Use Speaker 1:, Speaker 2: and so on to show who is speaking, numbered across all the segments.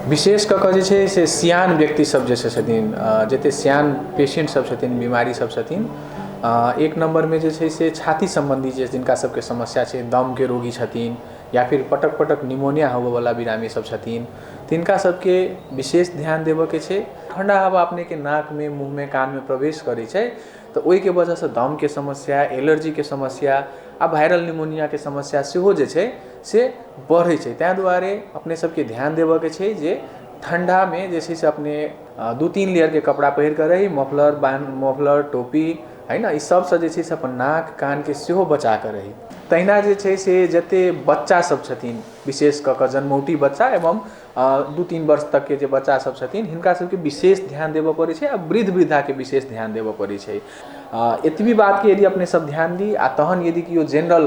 Speaker 1: विशेष कऽ कऽ जे छै से सियान व्यक्ति सब जे छथिन, जते सियान पेशेंट सब छथिन, बीमारी सब छथिन, एक नम्बरमे जे छै से छाती सम्बन्धी जे जिनका सबके समस्या छै, दमके रोगी छथिन या फिर पटक पटक निमोनिया होबऽवला बिरामी सब छथिन, तिनका सबके विशेष ध्यान देबऽके छै। ठण्डा हवा अपनेके नाकमे, मुँहमे, कानमे प्रवेश करै छै तऽ ओहिके वजहसँ दमके समस्या, एलर्जीके समस्या आ वायरल निमोनियाके समस्या सेहो जे छै से बढ़ै छै। ताहि दुआरे अपने सबके ध्यान देबऽके छै जे ठण्डामे जे छै से अपने 2-3 लेयरके कपड़ा पहिर कऽ रही, मफलर बान्हि, मफलर, टोपी है ने, ई सबसँ जे छै से अपन नाक कानके सेहो बचा कऽ रही। तहिना जे छै से जते बच्चा सब छथिन, विशेष कऽ कऽ जन्मौटी बच्चा एवं 2-3 वर्ष तकके जे बच्चा सब छथिन, हिनका सबके विशेष ध्यान देबऽ पड़ै छै आ वृद्ध वृद्धाके विशेष ध्यान देबऽ पड़ै छै। एतबी बातके यदि अपने सब ध्यान दी आ तहन यदि केओ जेनरल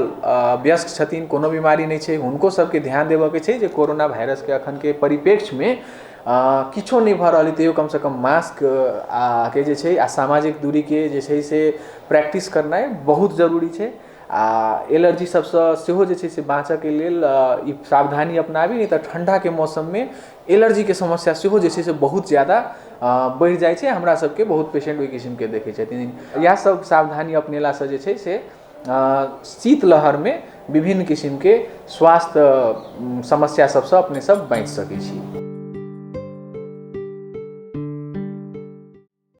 Speaker 1: वयस्क छथिन, कोनो बीमारी नहि छै, हुनको सबके ध्यान देबऽके छै जे कोरोना वायरसके अखनके परिप्रेक्ष्यमे किछो नहि भऽ रहल अइ तैयो कमसँ कम मास्क आ के जे छै आ सामाजिक दूरीके जे छै से प्रैक्टिस करनाइ बहुत जरूरी छै। आ एलर्जी सबसँ सेहो जे छै से बाँचऽके लेल ई सावधानी अपनाबी, नहि तऽ ठण्डाके मौसममे एलर्जीके समस्या सेहो जे छै से बहुत ज्यादा बढ़ि जाइ छै। हमरा सबके बहुत पेशेंट ओहि किसिमके देखै छथिन। इएह सब सावधानी अपनेलासँ जे छै से शीतलहरमे विभिन्न किसिमके स्वास्थ्य समस्या सबसँ अपने सब बाँचि सकै छी।